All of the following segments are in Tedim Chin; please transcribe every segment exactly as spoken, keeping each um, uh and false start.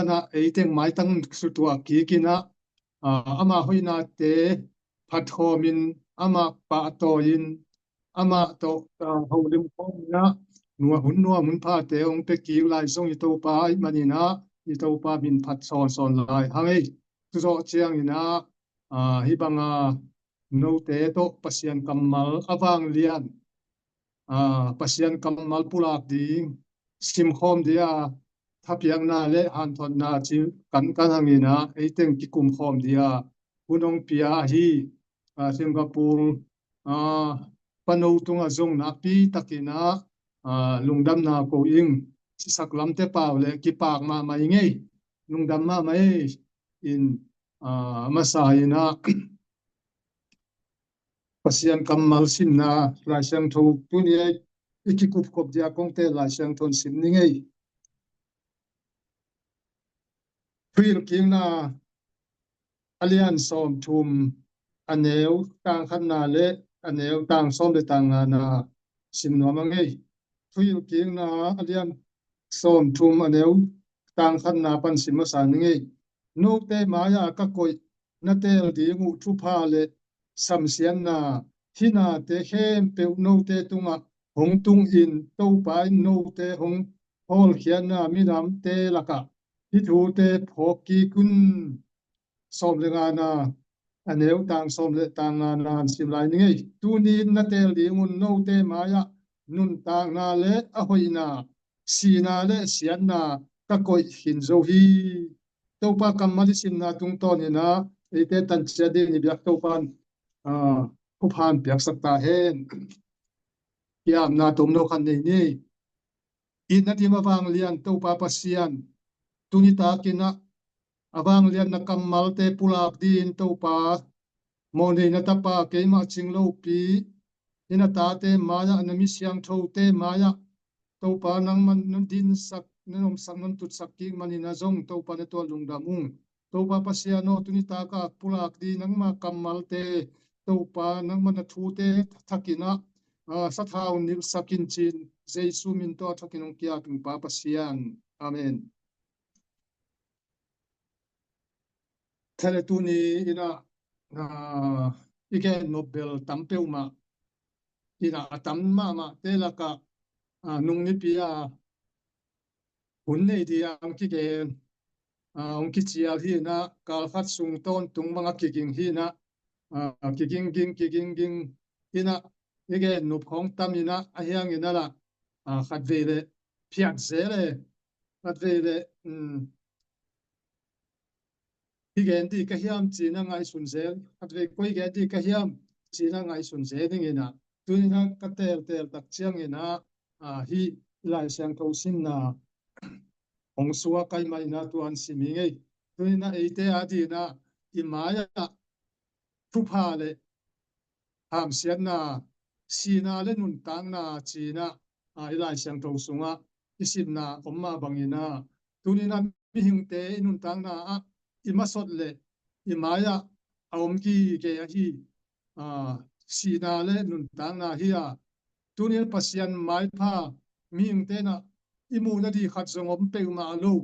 Pasian ah eiteng maitang sutuah kik in ah, aa, ama hoihnate phatkhawmin, ama pahtawi-in, amah tawh, aa, holim khawm in ah, nua hun nuam hun phate hong pia kik lai zong i Topa ahih manin ah, i Topa min phat sawnsawn lai hang ei. Tuzawh ciangin ah, aa, hih banga note tawh Pasian kammal a vanglian, aa, Pasian kammal pulak ding, simkhawm dia, thapiakna le hanthotna ci kankan hangin ah, eiteng kikumkhawm dia hun hong pia ahi, aa, Singapore, aa, pano tungah zong nakpi takin ah, aa, lungdamna ko ing. Sisak Lamte Pau le kipak mahmah ing ei. Lungdam mahmah ei. In, aa, masa in ah, Pasian kammal simna Lai Siangtho tuni ei i kikupkop dia kongte Lai Siangtho in sim ning ei. Thuhilhkikna a lian sawmthum, a neu tang khatna le a neu tang sawm le tang ngana sim nuam ing ei. Thuhilhkikna a lian sawmthum, a neu tang khatna pan sim masa ning ei. Note mai-ah ka koih na teel ding uh thupha le samsiatna, hih nate khempeuh note tungah hong tungin, Topa in note hong hawlkhiatna minamte lakah hih thute phawk kik un. Sawm le ngana, a neu tang sawm le tang ngana sim lai ning ei. Tuni in na teel ding un note mai-ah nuntakna le a hoihna, sihna le siatna ka koih khin zo hi. Topa kammal i simna tungtawn in ah, eite tan ciat dingin i biak Topa in, aa, thupha hong piaksak ta hen. Kiapna tomno khat nei ni. Itna dim a vanglian Topa Pasian, tuni takin ah a vanglian na kammalte pulak dingin Topa, mawhnei na Tapa, keimah cing lopi, hih na tate mai-ah, na mi siangthote mai-ah, Topa, nangman na dinsak, na nomsak, na tutsak kik manin ah zong Topa na tuat lungdam ung. Topa Pasian aw, tuni taka pulak ding nangma kammalte, Topa, nangma na thute thakin ah, aa, sathau nilhsak in ci-in Jesu min tawh a thakin hong kiap ing Pa Pasian. Amen. Thale tuni in ah, aa, i gen nop bel tam peuhmah in ah, a tam mahmahte lakah, aa, nung nipi a hun nei ding a hong kigen, aa, hong kicial hi in ah, kal khat sung tawntung bang a kiging hi in ah, aa, kiging ging, kiging ging in ah, i gen nop khawng tam in ah, a hiang in ah lah, aa, khatvei le phiat zel e, khatvei le, um, hi gen ding ka hiam ci-in ah ngaihsun zel, khatvei koi gen ding ka hiam ci-in ah ngaihsun zel ding in ah, tuni in ah ka teelteel tak ciangin ah, aa, hih Lai Siangtho simna hong suak ahih manin ah tua hong sim hi ing ei. Tuni in ah eite adingin ah i mai-ah thupha le hamsiatna, sihna le nuntakna ci-in ah, aa, i Lai Siangtho sungah i simna om mah bangin ah, tuni in ah mihingte i nuntakna ah i masot le i mai-ah a om gige ahi, aa, sihna le nuntakna hi a, tuni in Pasian maipha mihingte in ah i muh nading khat zong om peuhmah lo.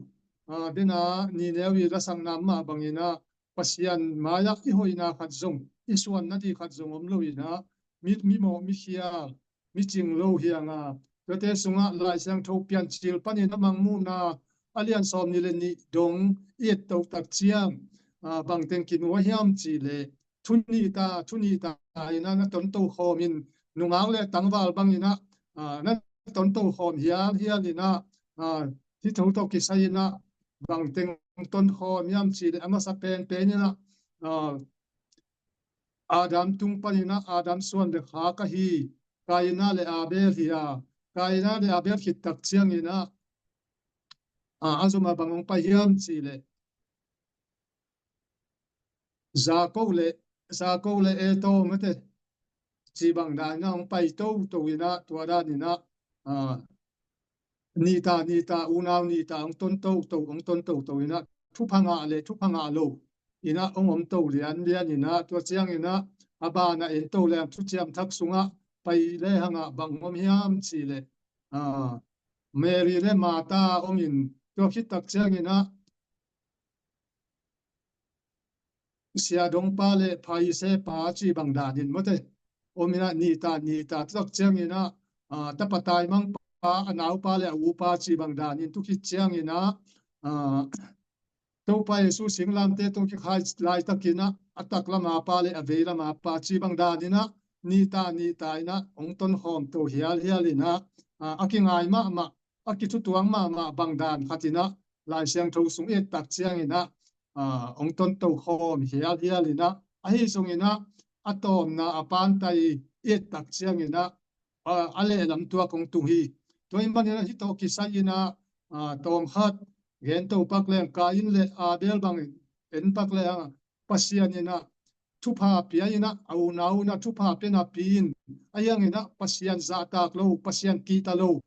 Aa, dena Nineveh lasakna mah bangin ah Pasian mai-ah i hoihna khat zong, i suan nading khat zong om lo in ah, mi, mimawh, mikhial, micing lo hi hang a, tuate sungah Lai Siangtho Piancil panin a Mangmuhna a lian sawmnih le nih dong i et toh tak ciang, aa, bangteng kinuai hiam cih leh, thu nih ta, thu nih ta in ah na tonto khawm in, nungak le tangval bangin ah, aa, na tonto khawm hialhial in ah, aa, hih thu tawh kisai in ah bangteng ton khawm hiam cih leh, a masa penpen in ah, aa, Adam tung panin ah Adam suan le khak ahi Kaina le Abel hi a, Kaina le Abel khit tak ciangin ah, aa, a zom a bang hong pai hiam cih leh, Jakob le, Jakob le Esau mate, cih bang dan in ah hong pai toto in ah, tua dan in ah, aa, nihta, nihta, unau nihta hong ton toto, hong ton toto in ah, thupha ngah le thupha ngah lo in ah hong om to lianlian in ah, tua ciangin ah, a ban ah en to leng, Thuciam Thak sungah pai le hang ah bang om hiam cih leh, aa, Mary le Martha om in, tua khit tak ciangin ah, siadongpa le Pharisee pa cih bang danin mawte om inah, nita nita tutak cianginah, ah, tapa taimangpa, a naupa le a upa cih bang danin tukhit cianginah, ah, Topa Jesu singlamteh tawh kikhai laitakinah a taklama pa le a veilama pa cih bang daninah nita nita inah hong tonkhawm to hialhial inah, ah, a kingai mahmah, a kithutuang mahmah bang dan khatinah Lai Siangtho sung i et tak cianginah, ah, hong tonto khawm hialhial inah, ahi zonginah a tawmna a pantai i et tak cianginah, ah, a lehlam tuak hong tung hi. Tua ahih maninah hih tawh kisai inah, ah, tawmkhat gen to pak leng, Kain le Abel bang en pak leng, Pasian inah thupha pia inah, a unau inah thupha pia napi in, a hiang inah Pasian zahtak lo, Pasian kihta lo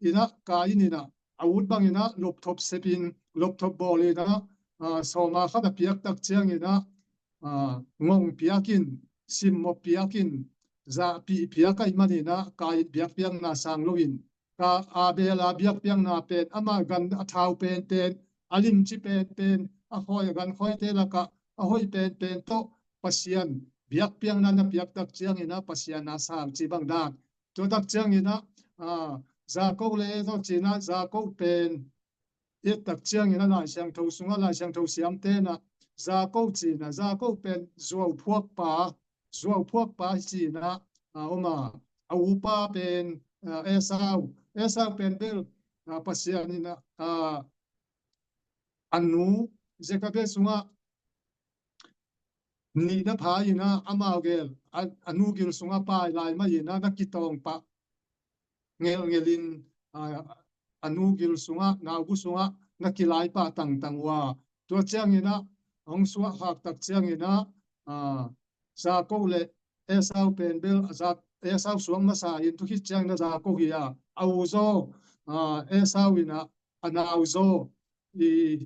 inah Kain inah a ut bang inah lopthop sepin, lopthop bawl inah, ah, sawma khat a piak tak cianginah, ah, ngong piakin, simmawh piakin, zahpih piak ahih maninah Kain biakpiakna sang loin, ka Abel a biakpiakna pen, amah gan a thau penpen, a limci penpen, a khawi a gan khawite lakah a hoih penpen tawh Pasian biakpiakna na piak tak cianginah Pasian na sang cih bang dan. Tua tak cianginah, ah, Jakob le Esau cinah, Jakob pen i et tak cianginah Lai Siangtho sungah Lai Siangtho siamte inah Jakob cinah, Jakob pen zuauphuakpa, zuauphuakpa cinah, ah, om a, a upa pen, ah, Esau, Esau pen bel, ah, Pasian inah, ah, a nu Jakob sungah nihna pha inah amau gel a, a nu gil sungah pai lai mah inah na kitawng pah ngelhngelhin, ah, a nu gil sungah, naugu sungah na kilai pah tangtang uh a. Tua cianginah hong suahkhak tak cianginah, ah, Jakob le Esau pen bel, ah, Esau suak masa in tukhit cianginah Jakob hi a, a u zaw, ah, Esau inah a nau zaw i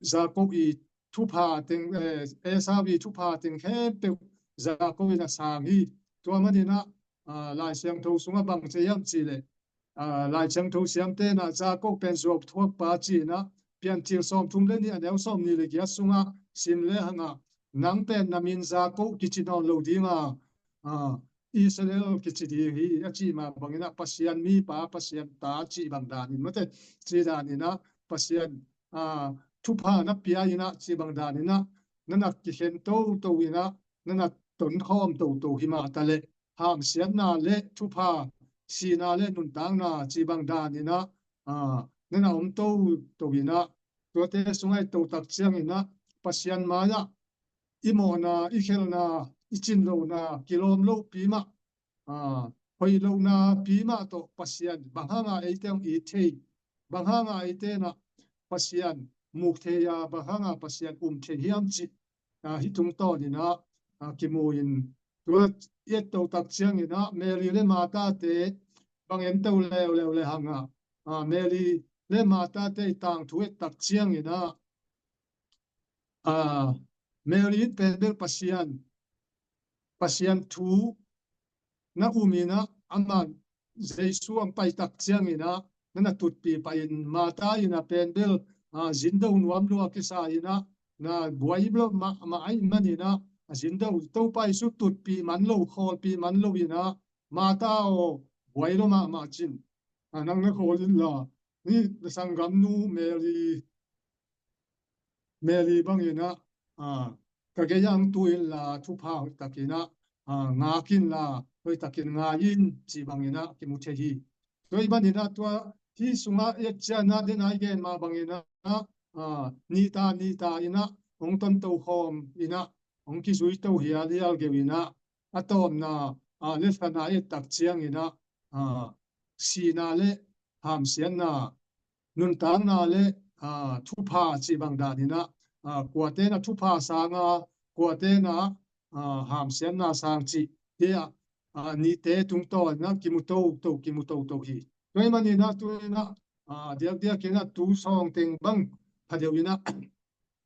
Jakob i thupha teng, eh, Esau i thupha teng khempeuh Jakob in a sang hi. Tua maninah, ah, Lai Siangtho sungah bang ci hiam cihleh, ah, Lai Siangtho siamte inah Jakob pen zuauphuakpa ci-inah Piancil sawmthum le nih a neu sawmnih le giat sungah sim le hangah, nang pen na min Jakob kici nawn lo ding a, ah, Israel kici ding hi, a cih mah banginah Pasian mipa, Pasian ta cih bang danin mate, cih daninah Pasian, ah, thupha na pia inah cih bang daninah na na kikhen toto inah na na tonkhawm toto hi mah taleh, hamsiatna le thupha, sihna le nuntakna cih bang daninah, ah, na na om toto inah, tuate sungah i to tak cianginah Pasian mai-ah i mawhna, i khelhna, i cin lohna, kilawm lohpi mah, ah, hoih lohna pi mah tawh Pasian bang hanga eite hong it thei, bang hanga eite inah Pasian muk thei a, bang hanga Pasian um thei hiam cih, ah, hih tungtawn inah, ah, kimu in, tua i et to tak cianginah Mary le Martha-te bang en to leuleu le hangah, ah, Mary le Martha-te i tangthu et tak cianginah, ah, Mary in pen bel Pasian, Pasian thu na um inah, amah Jesu hong pai tak cianginah na na tutpih pah in, Martha inah pen bel, ah, zindo nuam lua kisa inah, na buai lo mahmah ahih maninah a zindo, Topa Jesu tutpih man lo, khawlpih man lo inah, Martha aw, buai lo mahmah cin, ah, nang na khawl inla, hih na sanggamnu Mary, Mary banginah, ah, ka gei-ah hong tu inla, thupha hoihtakinah, ah, ngak inla, hoihtakin ngai in cih banginah kimu thei hi. Tua ahih maninah tua hih sungah i et cianginah, den a i gen mah banginah, ah, nita nita inah hong tonto khawm inah, hong kizui to hialhial geu inah, a tawpna, ah, le thana i et tak cianginah, ah, sihna le hamsiatna, nuntakna le, ah, thupha cih bang daninah, ah, kuate inah thupha sang a, kuate inah, ah, hamsiatna sang cih, hi a, ah, nihte tungtawn inah kimu toto, kimu toto hi. Tua ahih maninah tu inah, ah, diakdiakinah tu sawng teng bang pha deuh inah,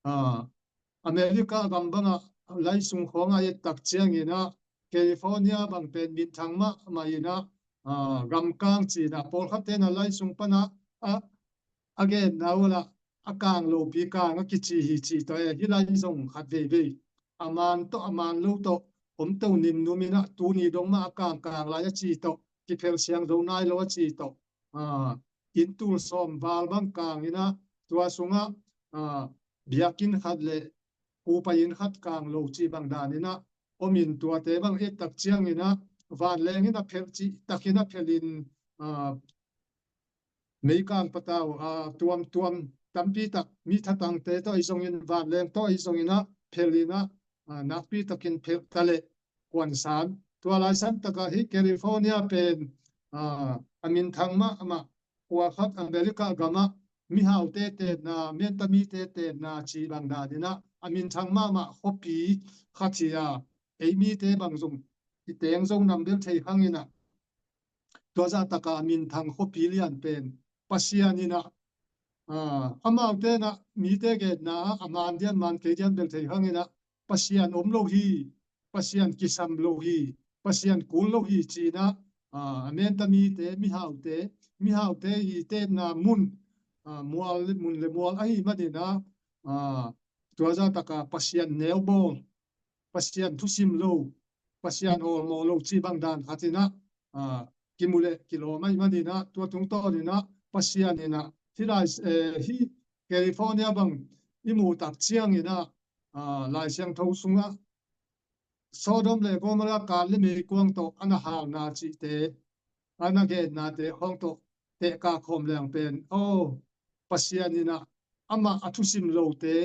ah, America gam bangah laisung khawngah i et tak cianginah California bang pen minthang mahmah inah, ah, gamkang ci-inah pawlkhatte inah laisung panah, ah, a genna uh lah, a kang lopi kang a kici hi ci tawh e, hih lai zong khat veivei a man tawh a man lo tawh om to nimnum in ah, tuni dong mah a kangkang lai a ci tawh kiphel siang zo nai lo a ci tawh, ah, inn tul sawm val bang kang in ah, tua sungah, ah, biakinn khat le kupa inn khat kang lo cih bang dan in ah om in, tuate bang et tak ciangin ah vanleng in a phelh cih takin a phelh in, ah, meikang patau, ah, tuamtuam tampi tak, mi thatangte tawh ahi zongin, vanleng tawh ahi zongin ah phelh in ah, ah, nakpi takin phelh ta leh kuansan. Tua laisan takah hih California pen, ah, a minthang mahmah, khua khat America gamah mihaute tenna, menta mite tenna cih bang dan in ah a minthang mahmah khuapi khat hi a, ei mite bang zong i teng zo nam bel thei khang in ah, tua zah takah a minthang khuapi lian pen Pasian in ah, ah, amaute in ah mite genna ah a man dian man kei dian bel thei khang in ah, Pasian om lo hi, Pasian kisam lo hi, Pasian kul lo hi ci in ah, ah, a menta mite, mihaute, mihaute i tenna mun, ah, mual le, mun le mual ahih manin ah, ah, tua zah takah Pasian neu bawl, Pasian thusim lo, Pasian awlmawh lo cih bang dan khat in ah, ah, kimu le kilawm ahih manin ah, tua tungtawn in ah Pasian in ah hih lai, eh, hih California bang i muh tak ciangin ah, ah, Lai Siangtho sungah Sodom le Gomorrah kal le meikuang tawh a na halna cihte, a na gennate khawng tawh tehkah khawm leng pen, aw, Pasian in ah amah a thusim lote,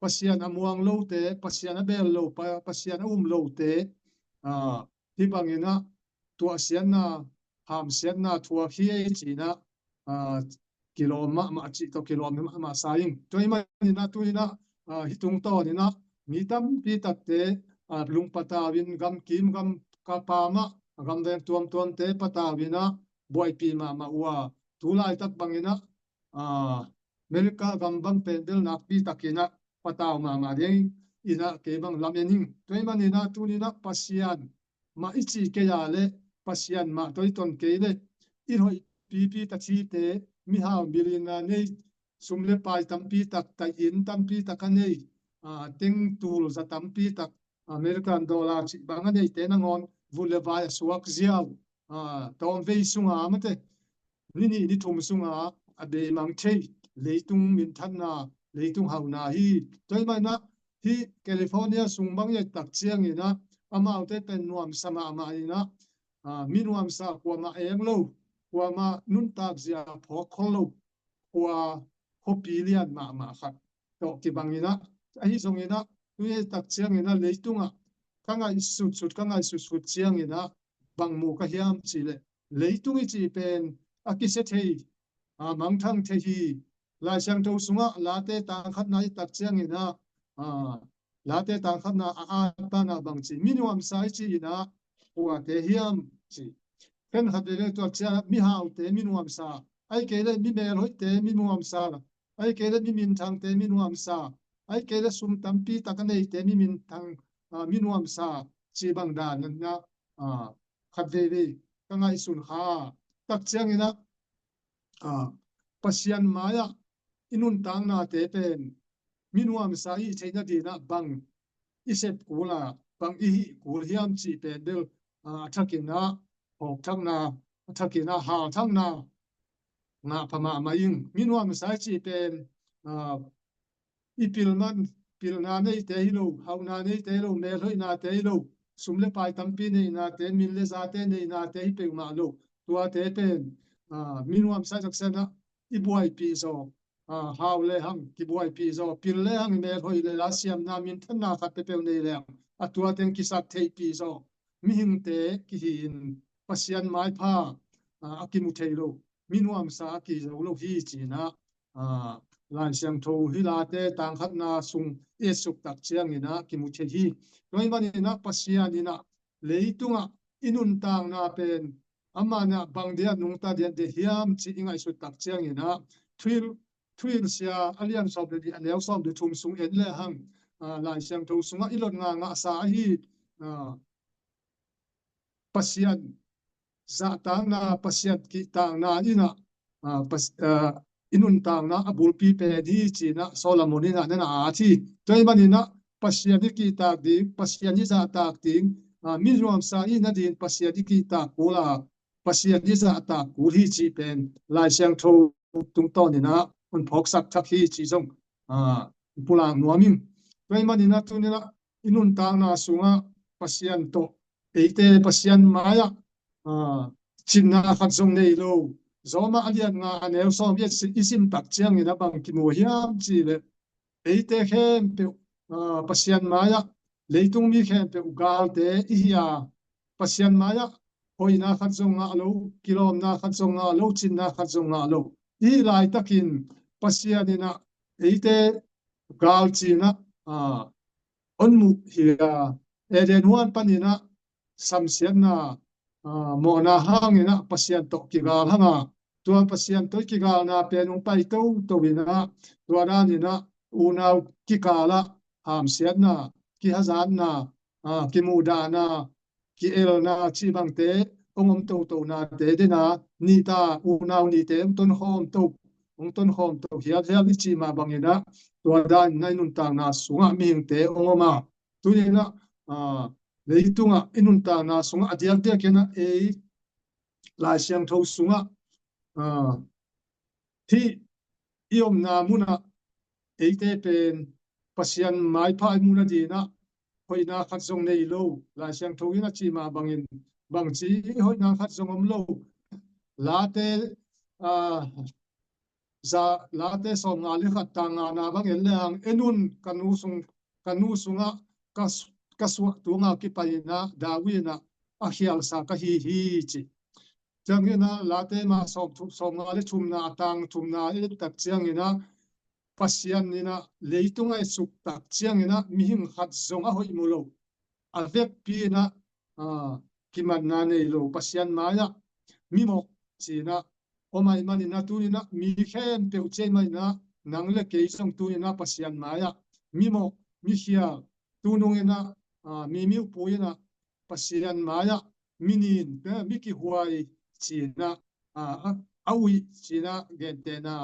Pasian a muang lote, Pasian a bel lo, Pa-, Pasian a um lote, ah, hih bangin ah tuahsiatna, hamsiatna thuak hi ei ci in ah, ah, kilawm mahmah cih tawh kilawm mahmah sa ing. Tua ahih manin ah tu in ah, ah, hih tungtawn in ah mi tampi takte, ah, lungpatau in, gamkim gam ka pam ah, a gamveng tuamtuamte patau in ah buaipih mahmah uh a, tu laitak bangin ah, ah, America gam bang pen bel nakpi takin ah patau mahmah ding in ah kei bang lamen ing. Tua ahih manin ah tu in ah Pasian mah i cih kei a leh, Pasian mah tawh i ton kei leh, i hoih pipi ta thite, mihau millionaire nei, sum le pai tampi tak, tai inn tampi tak a nei, ah, teng tul za tampi tak, American dollar cih bang a neite nangawn vut le vai a suak ziau, ah, tawmvei sunga mate, ni nih ni thum sunga a beimang thei leitung minthanna, leitung hauhna hi. Tua ahih manin ah hih California sung bang i et tak ciangin ah amaute pen nuamsa mahmah in ah, ah, mi nuamsa, kuamah eng lo, kuamah nuntak zia phawk khol lo, khua khuapi lian mahmah khat tawh kibang in ah, ahi zongin ah tu i et tak ciangin ah leitungah ka ngaihsutsut, ka ngaihsutsut ciangin ah bang mu ka hiam cih leh, leitung i cih pen a kisia thei, a mangthang thei hi. Lai Siangtho sungah Late tang khatna i et tak ciangin ah, ah, Late tang khatna a at pan ah bang ci, mi nuamsa i cih in ah kuate hiam ci. Khen khat veve tua cia, mihaute mi nuamsa, ahih kei leh mi melhoihte mi nuamsa, ahih kei leh mi minthangte mi nuamsa, ahih kei leh sum tampi tak a neite mi minthang, ah, mi nuamsa cih bang dan in ah, ah, khat veivei ka ngaihsun kha. Tak ciangin ah, ah, Pasian mai-ah i nuntaknate pen mi nuamsa i hih theihna dingin ah bang i sep kul a, bang i hih kul hiam cih pen bel, ah, a thakin ah phawkthakna, a thakin ah halthakna ngah pha mahmah ing. Mi nuamsa i cih pen, ah, i pil man, pilna neite hi lo, hauhna neite hi lo, melhoihnate hi lo, sum le pai tampi neinate, min le zate neinate hi peuhmah lo. Tuate pen, ah, mi nuamsa i taksan ah i buaipih zaw, ah, hau le hang kibuaipih zaw, pil le hang i melhoih le la siamna, minthanna khat peuhpeuh nei leng, a tua teng kisak theihpih zaw mihingte kihi in Pasian maipha, ah, a kimu thei lo, mi nuamsa a kizo lo hi ci-in ah, ah, Lai Siangtho hih Late tang khatna sung i et suk tak ciangin ah kimu thei hi. Tua ahih manin ah Pasian in ah leitungah i nuntakna pen amah in ah bang dia nungta dian deih hiam cih i ngaihsut tak ciangin ah Thuhilh, Thuhilhsia a lian sawm le nih, a neu sawm le thum sung en le hang, ah, Lai Siangtho sungah i lot ngah ngahsa ahi, ah, Pasian zahtakna, Pasian kihtakna in ah, ah, Pas-, ah, i nuntakna a bulpi pen hi ci-in ah Solomon in ah na na at hi. Tua ahih manin ah Pasian i kihtak ding, Pasian i zahtak ding, a, mi nuamsa i hihna dingin Pasian i kihtak kul a, Pasian i zahtak kul hi cih pen Lai Siangtho tungtawnin ah hong phawksak thak hi cih zong, a, pulak nuam ing. Tua ahih manin ah tuni-in ah i nuntakna sungah Pasian tawh eite Pasian mai-ah, a, cinna khat zong nei lo. Roma a lian nga a neu sawm i sim, i sim tak ciangin ah bang kimu hiam cih leh eite khempeuh, a, Pasian mai-ah, leitung mi khempeuh galte i hi a, Pasian mai-ah hoihna khat zong ngah lo, kilawmna khat zong ngah lo, cinna khat zong ngah lo. I hih laitakin Pasian in ah eite gal ci-in ah, a, hong muh hi a, Eden huan panin ah samsiatna, a, mawhna hangin ah Pasian tawh kigal hang a, tua Pasian tawh i kigalna pen hong pai toto in ah, tua danin ah unau kikal ah hamsiatna, kihazatna, a, kimuhdahna, ki-elna cih bangte hong om toto nate den a, nita unau nite hong tonkhawm to, hong tonkhawm to hialhial i cih mah bangin ah, tua danin ah i nuntakna sungah mihingte hong om a, tuni-in ah, a, leitungah i nuntakna sungah a diakdiakin ah ei Lai Siangtho sungah, a, hih i omna munah eite pen Pasian maipha i muhna dingin ah hoihna khat zong nei lo. Lai Siangtho in a cih mah bangin, bangci hoihna khat zong om lo. Late, a, za, Late sawmnga le khat tang ngana bang en le hang, en un, ka nu sung, ka nu sungah ka, ka suahtu nga kipai-in ah David in ah a khialsa ka hi hi ci. Ciangin ah Late mah sawm thu-, sawmnga le thumna, a tang thumna i et tak ciangin ah Pasian in ah leitungah a suk tak ciangin ah mihing khat zong a hoih mu lo. A vekpi in ah, a, kimatna nei lo, Pasian mai-ah mimawh ci-in ah om ahih manin ah tuni-in ah mi khempeuh ci ahih manin ah nang le kei zong tuni-in ah Pasian mai-ah mimawh, mikhial, tunungin ah, a, mi miupu in ah Pasian mai-ah mi nin, eh, mi kihuai ci-in ah, a, a, a uih ci-in ah gentehna,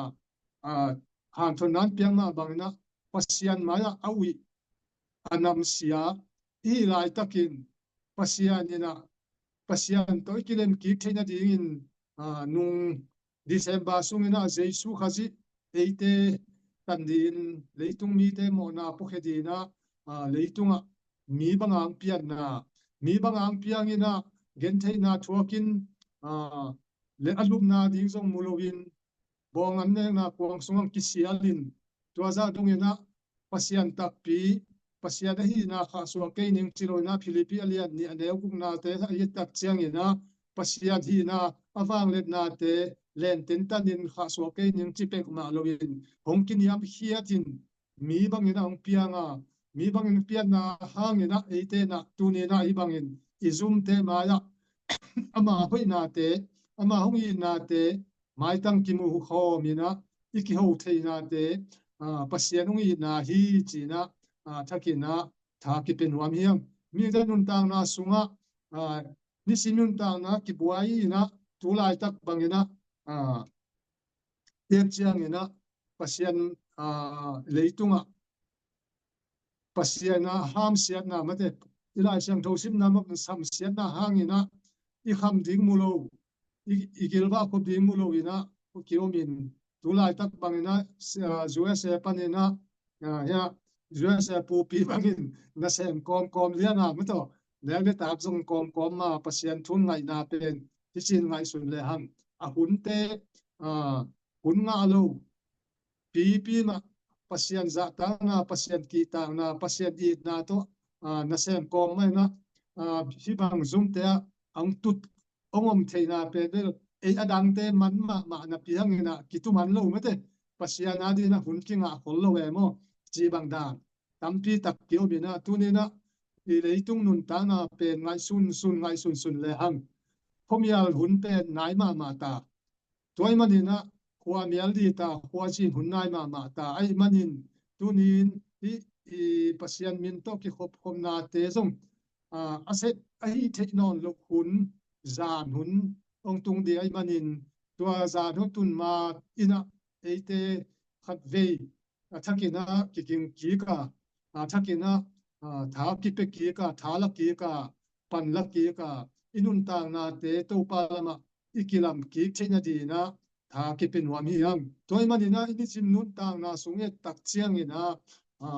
a, hanthotna hong piak mah bangin ah Pasian mai-ah a uih, a namsia i hih laitakin Pasian in ah, Pasian tawh i kilem kik theihna dingin, a, nung December sungin ah Jesu Khazih eite tan dingin, leitung mite mawhna puakhia dingin ah, a, leitungah mi banga hong pianna, mi banga hong piangin ah gentheihna thuakin, a, le a lupna ding zong mu loin, bawng an nekna kuang sungah kisialin, tua zah dongin ah Pasian takpi, Pasian ahihna khahsuah kei ning ci loin ah Philippi a lian nih a neu guknate a i et tak ciangin ah Pasian hihna a vangliatnate lententan in khahsuah kei ning ci pek mah loin hong kiniamkhiatin mi bangin ah hong piang a, mi bangin pianna hangin ah eite in ah tuni-in ah hih bangin i zumte mai-ah ama hoihnate, ama hong itnate maitang kimu khawm in ah i kiho theihnate, a, Pasian hong itna hi ci-in ah, a, thakin ah tha kipia nuam hi hang. Mite nuntakna sungah, a, nisim nuntakna kibuai in ah tu laitak bangin ah, a, i et ciangin ah Pasian, a, leitungah Pasian a hamsiatna mate, i Lai Siangtho simna mah samsiatna hangin ah i kham ding mu lo, i, i gilvah khop ding mu loin ah kiomin, tu laitak bangin ah, a, U S A panin ah, a, hia, U S A pupi bangin nasem kawmkawm liang a mate, nek le tak zong kawmkawm ma Pasian thu ngaihna pen hi ci-in ngaihsun le hang. A hunte, a, hun ngah lo, pipi mah Pasian zahtakna, Pasian kihtakna, Pasian itna tawh, a, nasem kawm mah in ah, a, hih bang zumte ah hong tut, hong om theihna pen bel ei a dangte man mahmah napi hangin ah kitu man lo mate, Pasian a dingin ah hun kingah khol lo e maw, cih bang dan tampi tak kiomin ah tuni-in ah i leitung nuntakna pen ngaihsunsun, ngaihsunsun le hang. Khuamial hun pen nai mahmah ta. Tua ahih manin ah khuamial ding ta, khuacin hun nai mahmah ta. Ahih manin tuni-in hih, i Pasian min tawh kikhopkhopnate zong, a, a sep, a hih theih nawn loh hun, zan hun hong tung ding ahih manin, tua zan hun tun ma in ah eite khatvei a thakin ah kiging kik a, a thakin ah, a, tha kipia kik a, tha la kik a, pan la kik a, i nuntaknate Topa lamah i kilam kik theihna dingin ah tha kipia nuam hi hang. Tua ahih manin ah i nisim nuntakna sung i et tak ciangin ah, a,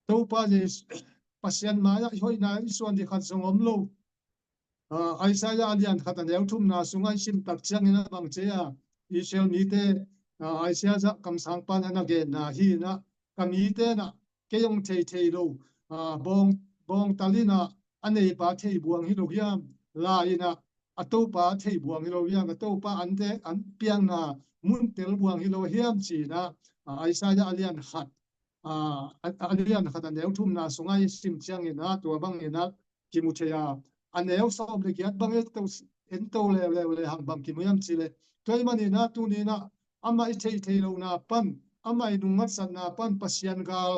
Topa Jesu, Pasian mai-ah i hoihna i suan ding khat zong om lo. A, Isaiah a lian khat a neu thumna sungah i sim tak ciangin ah bang ci a, Israel mite, a, Isaiah kamsangpa in a na genna hi in ah, ka mite in ah kei hong thei thei lo, a, bawng, bawngtal in ah a neipa thei buang hi lo hiam, la in ah a topa thei buang hi lo hiam, a topa ante an piakna mun tel buang hi lo hiam ci in ah, a, Isaiah a lian khat, a, a, a lian khat a neu thumna sungah i sim ciangin ah tua bangin ah kimu thei a, a neu sawm le giat bang en to, en to leuleu le hang bang kimu hiam cih leh, tua ahih manin ah tuni in ah amah i theih theih lohna pan, amah i nungngatsakna pan Pasian gal,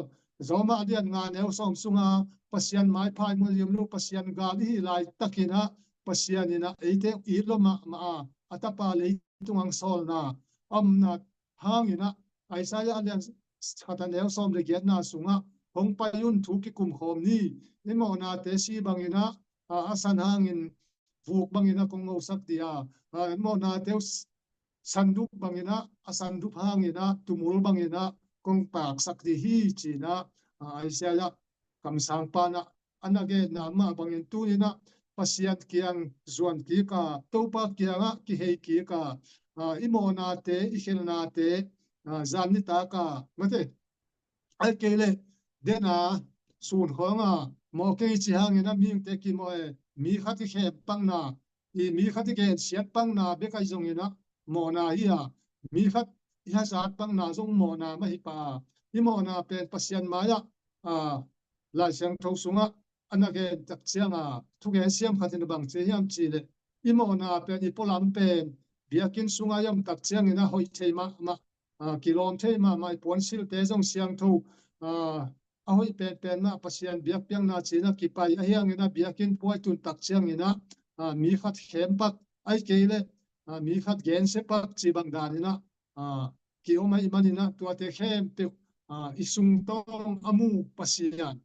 Roma a lian nga neu sawm sunga Pasian maipha i mu ding om lo, Pasian gal i hih laitakin ah Pasian in ah eite it lua mahmah a, a tapa leitung hong sawlna a omna hangin ah, Isaiah a lian khat a neu sawm le giatna sungah hong pai un, thu kikum khawm ni, i mawhnate si bangin ah, a, a san hangin vuk bangin ah kong ngosak ding a, a, i mawhnate uh s-, sandup bangin ah, a sandup hangin ah tumul bangin ah kong paksak ding hi ci in ah, a, Isaiah kamsangpa in ah a na genna mah bangin tuni in ah Pasian kiang zuan kik a, Topa kiangah kihei kik a, a, i mawhnate, i khelhnate, a, zan nitak a, mate, ahih kei leh den a, sun khawng a, mawh keng i cih hangin ah mihingte kimawh e, mi khat i khempakna, i mi khat i gensiat pakna bek ahi zongin ah mawhna hi a, mi khat i hazat pakna zong mawhna mah hi pah a, i mawhna pen Pasian mai-ah, a, Lai Siangtho sungah a na gen tak ciang a, thugen siam khat in a bang ci hiam cih leh, i mawhna pen, i pualam pen biakinn sungah i om tak ciangin a hoih thei mahmah, a, kilawm thei mahmah, i puansilhte zong siangtho, a, a hoih penpen mah Pasian biakpiakna ci in a kipai, ahi hangin a biakinn pua i tun tak ciangin a, a, mi khat khempak, ahih kei leh, a, mi khat gensia pak cih bang danin a, a, ki-om ahih manin a, tuate khempeuh, a, i sungtawng a mu Pasian,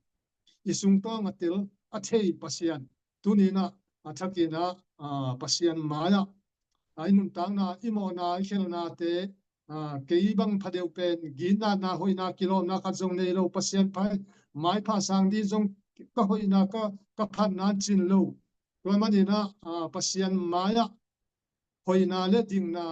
i sungtawng a tel a thei Pasian tuni in a, a thakin a, a, Pasian mai-ah, a, i nuntakna, i mawhna, i khelhnate, a, kei bang phadeuh pen ginatna, hoihna, kilawmna khat zong nei lo, Pasian phai, maipha sang ding zong ka hoihna, ka, ka phatna cin lo. Tua manin a, a, Pasian mai-ah hoihna le dingna,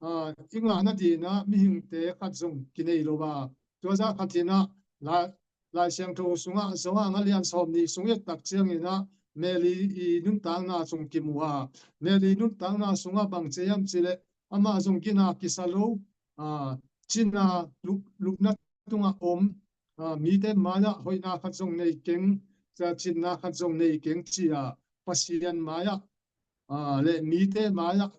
a, i ngahna dingin a mihingte khat zong kinei lo a. Tua zah khat in a, Lai, Lai Siangtho sungah, Johan a lian sawm nih sung i et tak ciangin a, Mary i nuntakna zong kimu a. Mary nuntakna sungah bang ci hiam cih leh, amah zong gina kisa lo, a, cina lup, lupna tungah om, a, mite mai-ah hoihna khat zong nei keng, cinna khat zong nei keng ci a, Pasian mai-ah, a, le mite mai-ah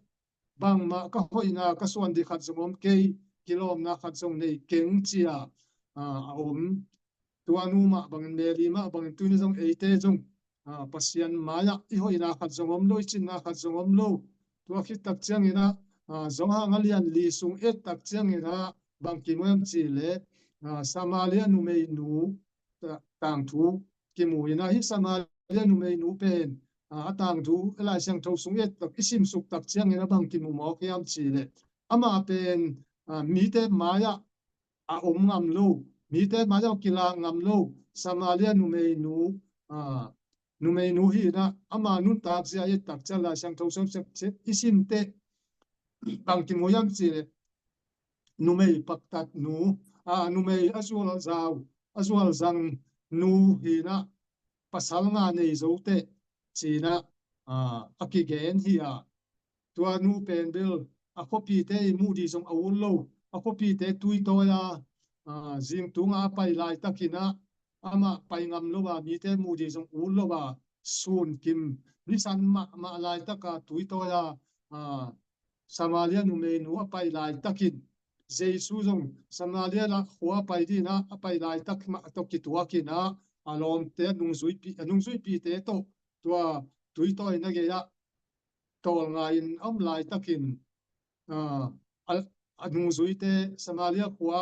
bangmah ka hoihna, ka suan ding khat zong om kei, kilawmna khat zong nei keng ci a, a, a om. Tua nu mah bangin, Mary mah bangin, tuni zong eite zong, a, Pasian mai-ah i hoihna khat zong om lo, i cinna khat zong om lo. Tua khit tak ciangin a, a, Johan a lian li sung et tak ciangin a, bang kimu hiam cih leh, a, Samaria numeinu, ta-, tangthu kimu in a, hih Samaria numeinu pen, a, a tangthu, a Lai Siangtho sung et tak, i simsuk tak ciangin a bang kimu mawk hiam cih leh, amah pen, a, mite mai-ah a om ngam lo, mite mai-ah kilak ngam lo, Samaria numeinu, a, numeinu hi in a, ama nuntak zia i et tak ciang Lai Siangtho sung et tak ciang i sim teh, bang kimu hiam cih leh, numei paktat nu, a, numei a zual zau, a zual zang nu hi in a, pasal nga nei zo teh ci in a, a, a kigen hi a. Tua nu pen bel a khuapite i muh ding zong a ut lo, a khuapite tui tawi a, a, zing tungah a pai laitakin a, amah pai ngam lo a, mite muh ding zong ut lo a, sun kim, nisan mahmah laitaka tui tawi a, a, Samaria numeinu a pai laitakin, Jesu zong Samaria lah khua a pai dingin a, a pai laitak mah tawh kituakin a, a lawmte, a nungzuipi, a nungzuipite tawh tua tui tawina gei-ah tawlnga-in a om laitakin, a, a, a nungzuite Samaria khua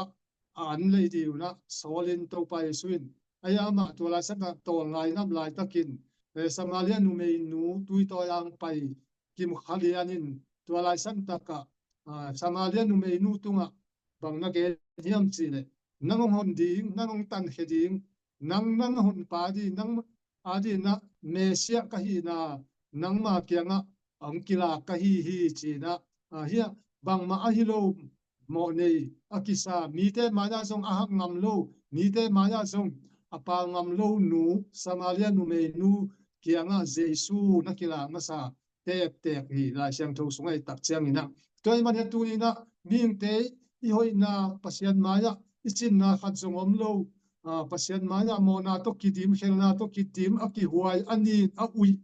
a an lei ding un ah sawlin Topa Jesu in, ahi amah tua laisantak tawl ngai nam laitakin, eh, Samaria numeinu tuitawi ang pai kim kha lianin tua laisantak ah, ah, Samaria numeinu tungah bang na gen hiam cih leh, nang hong hon ding, nang hong tankhia ding, nang, nang honpa ding, nang adingin ah Messiah ka hihna nangma kiangah hong kilak ka hi hi ci-in ah, ah, hiah bangmah ahi lo mawhnei a kisa, mite mai-ah zong a hak ngam lo, mite mai-ah zong a pal ngam lo nu, Samaria numeinu kiangah Jesu na kilak masa tektek hi, Lai Siangtho sungah i et tak ciangin ah. Tua ahih manin ah tuni-in ah mihingte i hoihna Pasian mai-ah i cinna khat zong om lo, ah, Pasian mai-ah mawhna tawh kidim, khelhna tawh kidim, a kihuai, a nin, a uih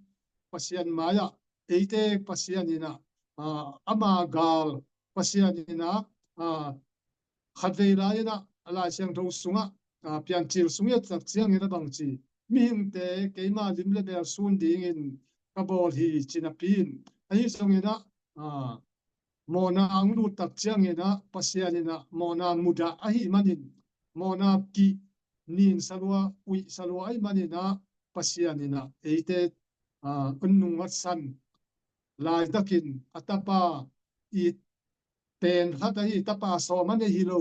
Pasian mai-ah, eite Pasian in ah, ah, ama gal Pasian in ah, ah, khatvei lai-in ah Lai Siangtho sungah, ah, Piancil sung i et tak ciangin ah bang ci, mihingte keima lim le mel sun dingin ka bawl hi ci napi-in, ahi zongin ah, ah, mawhna hong lut tak ciangin ah Pasian in ah mawhna mudah ahih manin, mawhna kinin salua, uih salua ahih manin ah Pasian in ah eite, ah, hong nungngatsan laitakin a tapa it pen khat ahi, tapa sawm a nei hi lo,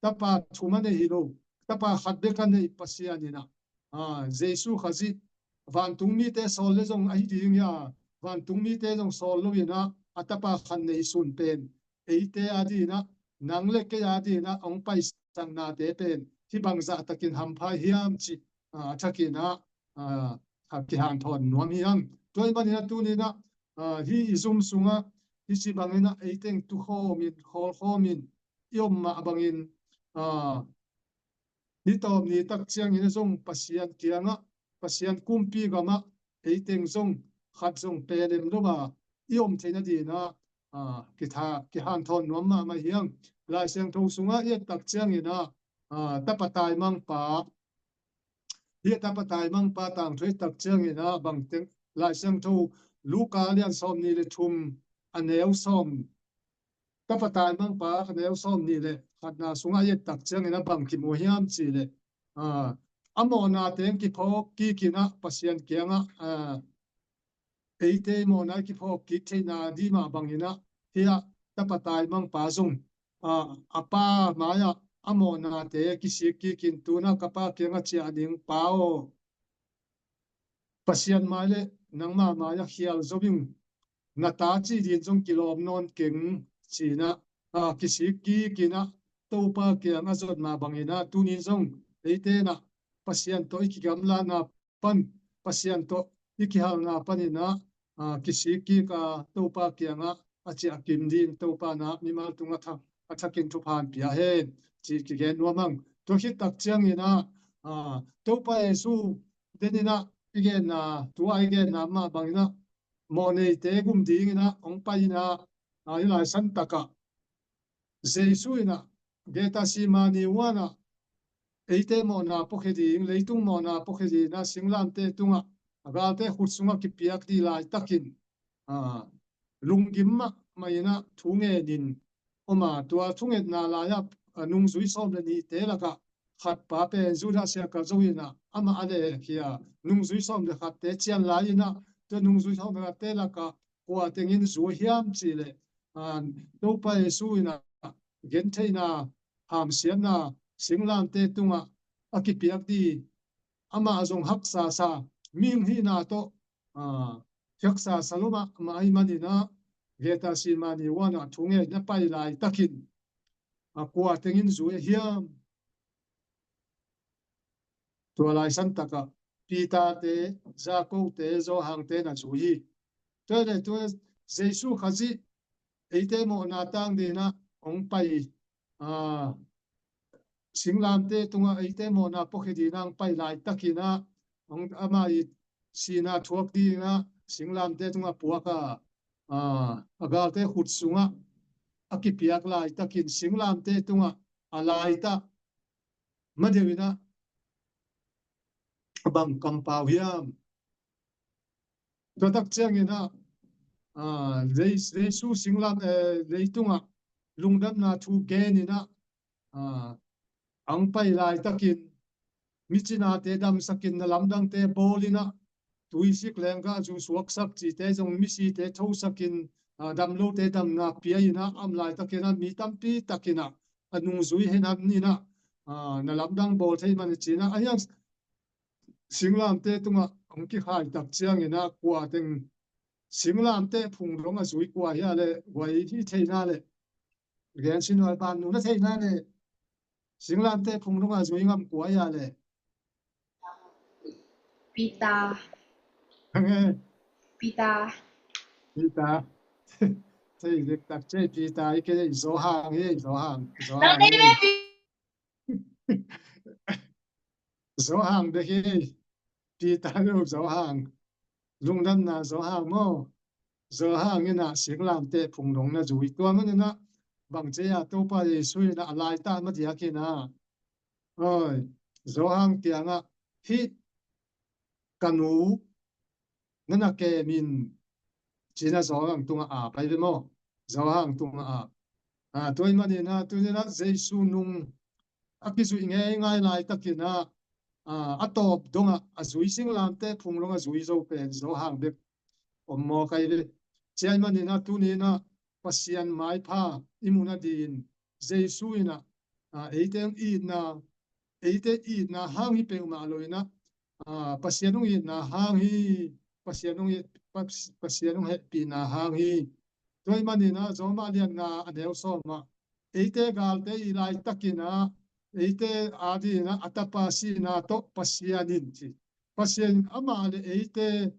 tapa thum a nei hi lo, tapa khat bek a nei Pasian in ah, ah, Jesu Khazih vantung mite sawl le zong ahi ding hi a, vantung mite zong sawl lo-in ah a tapa khat nei sun pen eite adingin ah, nang le kei adingin ah hong paisak nate pen hih bangzah takin hampha hiam cih, ah, a thakin ah, ah, a kihanthawn nuam hi hang. Tua ahih manin ah tuni-in ah, ah, hih i zum sungah hih ci bangin ah ei teng tukhawmin, khawlkhawmin i om mah bangin, ah, hih tawp ni tak ciangin zong Pasian kiangah, Pasian kumpi gamah ei teng zong khat zong pelem lo a i om theihna dingin ah, ah, kitha-, kihanthawn nuam mahmah hi hang. Lai Siangtho sungah i et tak ciangin ah, ah, tapa taimangpa, hih tapa taimangpa tangthu i et tak ciangin ah bang teng, Lai Siangtho Luka lian sawmnih le thum, a neu sawm, tapa taimangpa a neu sawmnih le khatna sungah i et tak ciangin ah bang kimu hiam cih leh, ah, a mawhna teng kiphawk kikin ah Pasian kiangah, ah, eite mawhna kiphawk kik theihna ding mah bangin ah, hiah tapa taimangpa zong, ah, a pa mai-ah a mawhnate kisik kikin, tu-in ah ka pa kiangah ciah ning, Pa aw, Pasian mai le nangma mai-ah khial zo ing, na ta cih ding zong kilawm nawn keng, ci-in ah, ah, kisik kikin ah Topa kiang a zot mah bangin ah tuni-in zong eite in ah Pasian tawh i kigamlatna pan, Pasian tawh i kihalna panin ah, ah, kisik kik a Topa kiangah a ciah kim ding Topa in ah mimal tungah thak, a thakin thupha hong pia hen cih kigen nuam hang. Tua khit tak ciangin ah, ah, Topa Jesu den in ah i genna, tua i genna mah bangin ah mawhneite gum dingin ah hong pai in ah, ah, hih laisantak ah Jesu in ah Gethsemane huan ah eite mawhna puakhia ding, leitung mawhna puakhia dingin ah singlamteh tungah a galte khut sungah kipiak ding laitakin, ah, lunggim mahmah in ah thu ngenin om a, tua thungetna lai-ah, ah, nungzui sawm le nihte lakah khatpa pen Judas Iskariot in ah amah a lehkhia, nungzui sawm le khatte cian lai in ah, tua nungzui sawm le khatte lakah kua tengin zu hiam cih leh, ah, Topa Jesu in ah gentheihna, hamsiatna, singlamteh tungah a kipiak ding, amah zong haksa sa, mihing hihna tawh, ah, haksa sa lua mahmah ahih manin ah Gethsemane huan ah thu ngenin a pai laitakin, ah, kua tengin zu hiam? Tua laisantak ah Peter-te, Jakob-te, Johan-te na zu hi. Tua leh tua Jesu Khazih eite mawhna tang dingin ah hong pai, ah, singlamteh tungah eite mawhna puakhia dingin ah hong pai laitakin ah, hong, amah i sihna thuak dingin ah singlamteh tungah puak a, ah, a galte khut sungah a kipiak laitakin singlamteh tungah a laitah ma deuh in ah bang kampau hiam? Tua tak ciangin ah, ah, lei-, Jesu singlam, eh, leitungah lungdamna thu genin ah, a hong pai laitakin micinate damsakin, na lamdangte bawlin ah, tuisik leenggah zu suaksak cite zong misite thosakin, a damlote damna pia-in ah, a om laitakin ah mi tampi takin ah a nungzui henam in ah, a na lamdang bawl thei man hi ci-in ah, a hiang singlamteh tungah hong kikhai tak ciangin ah kua teng, singlamteh phung dong a zui kua hi a leh, guai hi theihna leh, gen sin huai ban nu na theihna leh, singlamteh phung dong a zui ngam kua hi a leh. Peter. Hang e. Peter. Peter. Thei dik tak ciang Peter hi kei, Johan hi, Johan. Johan hi. Johan bek hi. Peter lo, Johan. Lungdamna Johan maw. Johan in ah singlamteh phung dong na zui. Tua manin ah bang ci a, Topa Jesu in ah a laitat ma diakin ah, oi, Johan kiangah, hih ka nu na na kem in, ci-in ah Johan tungah a pai ve maw. Johan tungah a. A, tua ahih manin ah, tuni-in ah Jesu nung a kizuih ngeingai laitakin ah, a, a tawp dongah a zui, singlamteh phung dong a zui zo pen Johan bek om mawk ahi ve. Tua ahih manin ah tuni-in ah Pasian maipha i muh nadingin Jesu in ah, a, eite hong itna, eite itna hang hi peuhmah lo-in ah, a, Pasian hong itna hang hi, Pasian hong it, Pa-, Pasian hong hehpihna hang hi. Tua ahih manin ah Roma lian nga a neu sawm ah, eite galte i laitakin ah, eite adingin ah a tapa sihna tawh Pasian in ci. Pasian amah le eite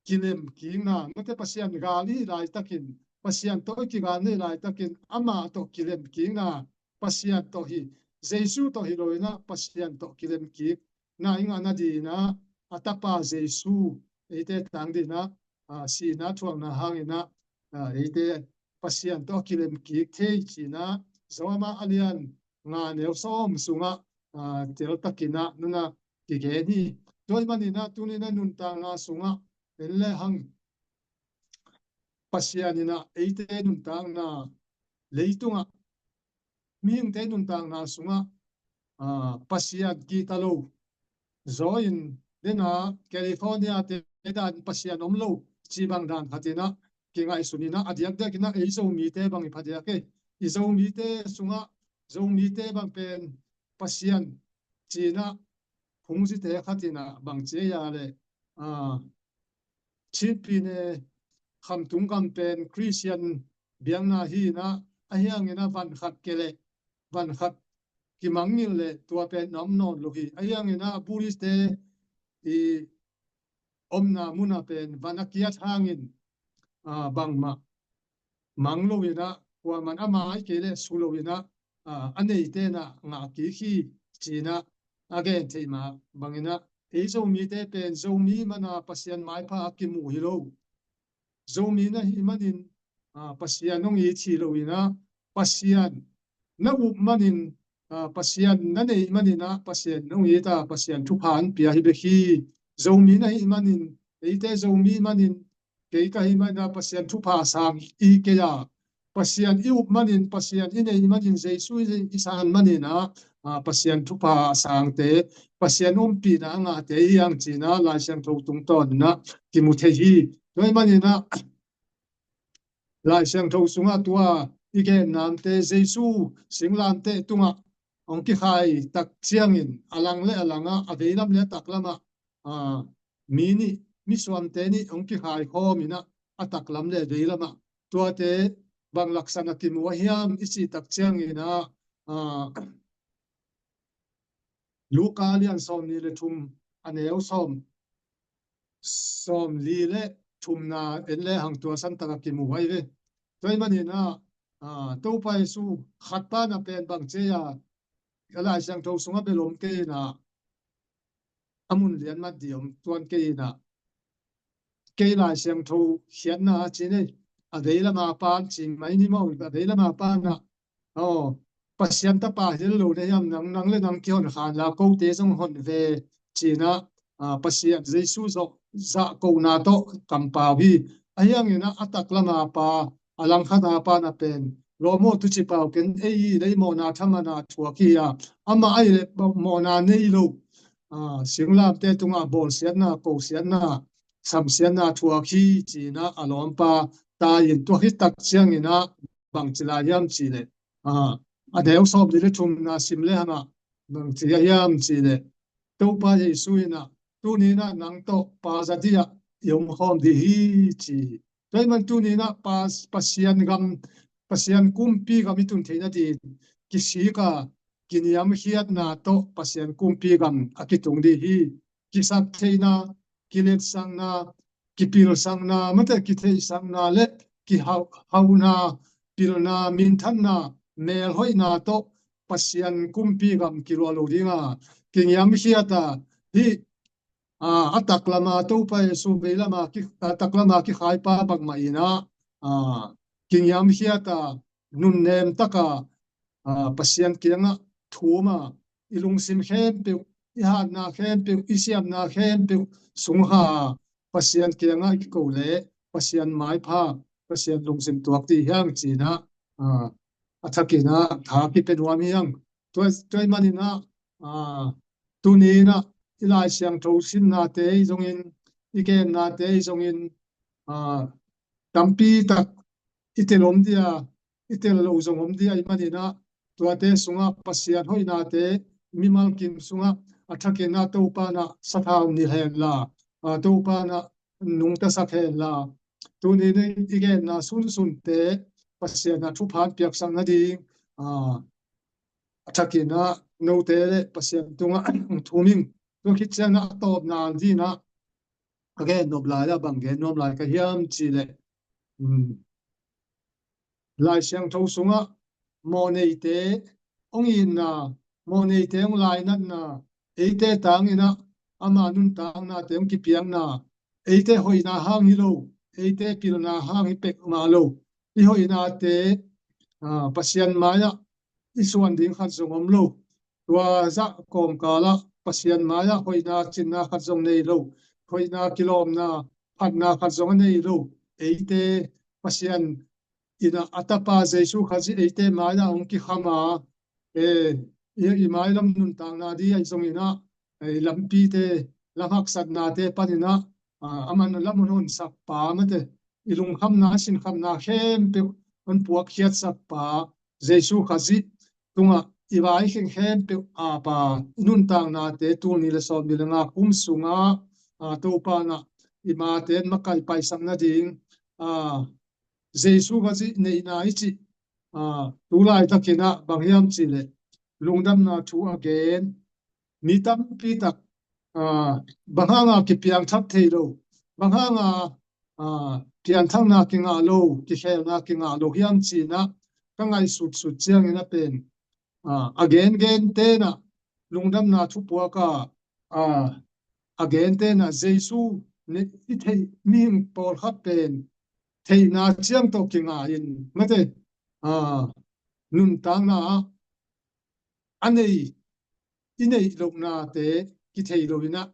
kilemkikna, mate Pasian gal i laitakin, Pasian tawh i kigalna i laitakin, amah tawh kilemkikna, Pasian tawh hi, Jesu tawh hi lo-in ah, Pasian tawh kilemkikna i ngah nadingin ah, a tapa Jesu eite tang dingin ah, a, sihna thuakna hangin ah, a, eite Pasian tawh kilemkik thei ci-in ah, Roma a lian nga neu sawm sungah, a, teltakin ah nuna kigen hi. Tua ahih manin ah tuni-in ah nuntakna sungah en le hang, Pasian in ah eite nuntakna, leitungah mihingte nuntakna sungah, a, Pasian kihta lo zaw-in, dena California te dan Pasian om lo cih bang dan khatin ah kingaihsun in ah, a diakdiakin ah ei Zomite bang i phadiak e. I Zomite sungah, Zomite bang pen Pasian ci-in ah phungzite khatin ah bang ci a leh, a, Chin Pyine Khamtung gam pen Christian biakna hi-in ah, a hiangin ah van khat ke leh van khat kimangngilh leh tua pen na om nawn lo hi. A hiangin ah Buddhist-te i omna mun ah pen van a kiat hangin, a, bangmah mang lo-in ah, kuaman a mai kei leh su lo-in ah, a, a neite in ah ngah kik hi ci-in ah a gen theih mah bangin ah, ei Zomite pen Zomi man a Pasian maipha a kimu hi lo. Zomi na hih manin, a, Pasian hong it hi lo-in ah, Pasian na up manin, a, Pasian na neih manin ah Pasian hong it a, Pasian thupha hong pia hi bek hi. Zomi na hih manin, eite Zomi manin, kei ka hih manin ah Pasian thupha sang i kei a, Pasian i up manin, Pasian i neih manin, Jesu i, i san manin ah, a, Pasian thupha a sangte, Pasian ompihna a ngahte hi hang ci-in ah Lai Siangtho tungtawnin ah kimu thei hi. Tua ahih manin ah Lai Siangtho sungah tua i gennate, Jesu singlamteh tungah hong kikhai tak ciangin a lang le a langah, a veilam le a taklamah, a, mi nih, misuamte nih hong kikhai khawm in ah, a taklam le a veilamah tuate bang laksan a kimu a hiam i cih tak ciangin ah, a, Luka lian sawmnih le thum, a neu sawm, sawmli le thumna en le hang tua santak a kimu ahi ve. Tua ahih manin ah, a, Topa Jesu khat pan a pen bang ci a, a Lai Siangtho sungah bel om kei in ah, a mun lian mat ding om tuan kei in ah, kei Lai Siangtho khiatna a ci nei, a veilam a pan ci mai ni maw, a veilam a pan ah, aw, Pasian tapa hi lo na hiam, nang, nang le nang kihon khan la, kote zong hon ve ci-in ah, a, Pasian Jesu zong zahkona tawh kampau hi. A hiangin ah a taklam a pa, a langkhat a pan a pen lawm aw, tuci pau ken, ei hi leh i mawhna thaman a thuak hi a, amah ahih leh mawhna nei lo, a, singlamteh tungah bawlsiatna, kosiatna, samsiatna thuak hi, ci-in ah a lawmpa tai in, tua khit tak ciangin ah bangci lai hiam cih leh, a, a neu sawmnih le thumna sim le hang ah bangci hiam cih leh, Topa Jesu in ah, tuni-in ah nang tawh Pa za dingin i om khawm ding hi, ci hi. Tua ahih manin tuni-in ah Pa, Pasian gam, Pasian kumpi gam i tun theih nading kisik a, kiniamkhiatna tawh Pasian kumpi gam a kitung ding hi. Kisaktheihna, kiletsakna, kipilsakna, mate, kitheihsakna le kihau-, hauhna, pilna, minthanna, melhoihna tawh Pasian kumpi gam kiluah lo ding a, kiniamkhiat a, hih, a, a taklam a Topa Jesu, veilam a ki-, a taklam a kikhaipa bangmah in ah, a, kiniamkhiat a, nunnem tak a, a, Pasian kiangah thum a, i lungsim khempeuh, i hatna khempeuh, i siamna khempeuh sung kha a, Pasian kiangah i kiko leh Pasian maipha, Pasian lungsim tuak ding hi hang, ci-in ah, a, a thakin ah tha kipia nuam hi hang. Tua, tua ahih manin ah, a, tuni-in ah i Lai Siangtho simnate ahi zongin, i gennate ahi zongin, a, tampi tak i tel om ding a, i tel lo zong om ding ahih manin ah, tuate sungah Pasian hoihnate, mimal kim sungah a thakin ah Topa in ah sathau nilh hen la, a, Topa in ah nungta sak hen la, tuni-in i genna sunsunte Pasian in ah thupha hong piaksak nading, a, a thakin ah note le Pasian tungah thum ing. Tua khit ciangin ah a tawpna dingin ah ka gen nop lai ah bang gen nuam lai ka hiam cih leh, um, Lai Siangtho sungah mawhneite hong itna, mawhneite hong lainatna, eite tangin ah ama nuntaknate hong kipiakna, eite hoihna hang hi lo, eite pilna hang hi peuhmah lo. I hoihnate, a, Pasian mai-ah i suan ding khat zong om lo. Tua zah kawmkal ah Pasian mai-ah hoihna cinna khat zong nei lo, hoihna kilawmna phatna khat zong a nei lo eite, Pasian in ah a tapa Jesu Khazih eite mai-ah hong kikham a, e, i, i mailam nuntakna ding ahi zongin ah, e, i lampite, lam haksatnate panin ah, a, aman lam hong honsak pa, mate, i lungkhamna, sinkhamna khempeuh hong puakkhiatsak pa Jesu Khazih tungah i vaikheng khempeuh ap a, i nuntaknate tul nih le sawmnih le nga kum sungah, a, Topa in ah i mate in makaih paisak nading, a, Jesu Khazih neihna i cih, a, tu laitakin ah bang hiam cih leh lungdamna thu a gen mi tampi tak, a, bang hanga kipiangthak thei lo, bang hanga, a, pianthakna kingah lo, kikhelna kingah lo hiam ci-in ah ka ngaihsutsut ciangin ah pen, a, a gengen ten ah lungdamna thupuak a, a, a gen ten ah Jesu ne-, i theih mihing pawlkhat pen theihna ciang tawh kingah in, mate, a, nuntakna ah a nei, i neih lohnate kithei lo-in ah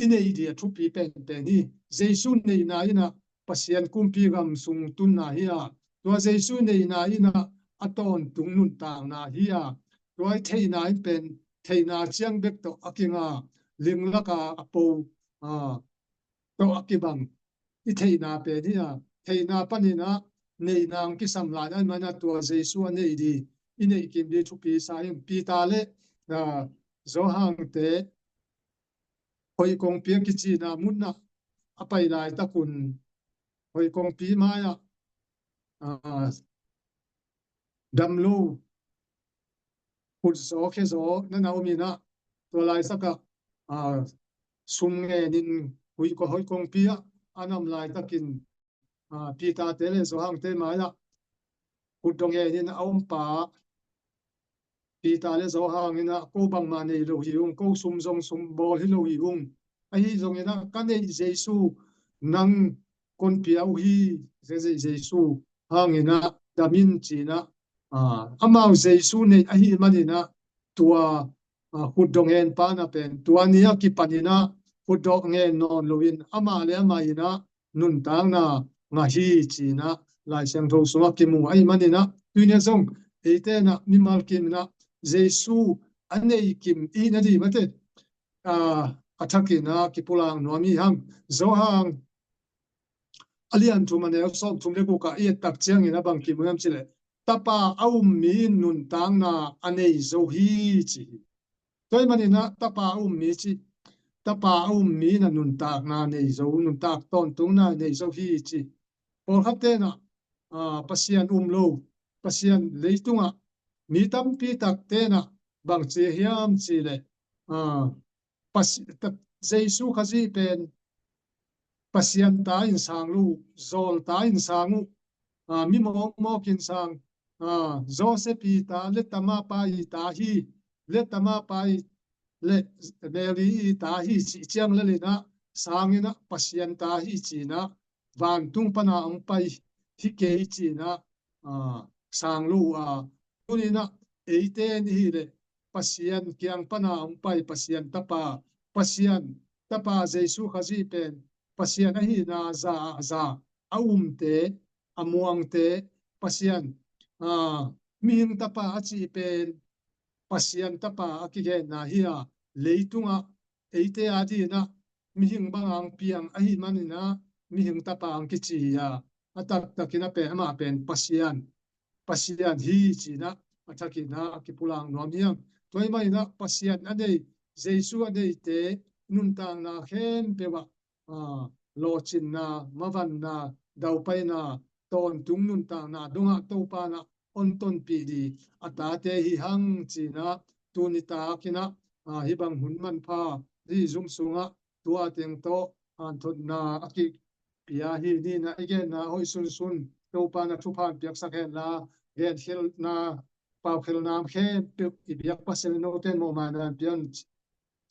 i neih ding a thupi penpen hi. Jesu neihna in ah Pasian kumpi gam sung tunna hi a, tua Jesu neihna in ah a tawntung nuntakna hi a, tua i theihna in pen theihna ciang bek tawh a kingah, ling lak a a po, a, tawh a kibang i theihna pen hi a, theihna panin ah neihna hong kisam lai ahih manin ah tua Jesu a neih ding, i neih kim ding thupi sa hi. Peter le, a, Johan te hoih kongpi a kicihna mun ah a pai laitak un hoih kongpi mai-ah, a, dam lo, khut zaw khe zaw na na om in ah, tua laitak ah, a, sum ngen in hoih ko-, hoih kongpi ah a nam laitakin, a, Peter te le Johan te mai-ah khut dong ngen in a om pa Peter le Johan in ah, ko bangmah nei lo hi ung, ko sum zong sum bawl hi lo hi ung. Ahi zongin ah ka neih Jesu, nang kon pia uh hi, ka neih Jesu hangin ah dam in ci-in ah, a, amau Jesu neih ahih manin ah tua, a, khut dong ngen pa in ah pen tua ni a kipanin ah khut dong ngen nawn loin amah le amah in ah nuntakna ngah hi ci-in ah Lai Siangtho sungah kimu ahih manin ah, Tunia zong eite in ah mimal kim in ah Jesu a nei kim i na di mate, a, a thakin ah kipulak nuam i hang. Johan a lian thum a neu sawm thum le guk ah i et tak ciangin a bang kim hiam cih leh, Tapa a um mi in nuntakna a nei zo hi ci hi. Tua ahih manin ah Tapa a um mi ci, Tapa a um mi in ah nuntakna nei zo, nuntak tawntungna nei zo hi ci. Pawlkhat ten ah, a, Pasian um lo, Pasian leitungah mi tampi tak ten ah bang ci hiam cih leh, a, Pasi-, ta-, Jesu Khazih pen Pasian ta in sang lo, zawl ta in sang uh, a, mi mawkmawk in sang, a, Joseph i ta, le tama pa i ta hi, le tama pa i, le Mary i ta hi cih ciang le lin ah sang in ah Pasian ta hi ci in ah vantung pan a hong pai hi kei ci in ah, a, sang lo uh a, tuni in ah eite in i hih leh Pasian kiang pan a hong pai Pasian Tapa, Pasian Tapa Jesu Khazih pen Pasian ahihna za ah za, a umte, a muangte, Pasian, a, mihing tapa a cih pen Pasian Tapa a kigenna hi a, leitungah eite a dingin ah mihing bang a hong piang ahih manin ah mihing tapa hong kici hi a, a taktakin a pen amah pen Pasian, Pasian hi ci in ah a thakin ah kipulak nuam hi hang. Tua ahih manin ah Pasian a nei, Jesu a neite nuntakna khempeuh ah, a, lawhcinna, mavanna, daupaina, tawntung nuntakna dongah Topa in ah hong tonpih ding a tate hi hang ci in ah tuni takin ah, a, hih bang hun manpha hih Zoom sungah tua teng tawh hanthotna a kipia hi. Ni in ah i genna hoih sunsun Topa in ah thupha piaksak hen la, genkhelhna, paukhelhna khempeuh i biak Pasian in note in mawhmaina in pia un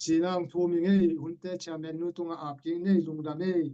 ci in ah hong thum ing ei. Hunte chairman nu tungah ap kik ni ei, lungdam ei.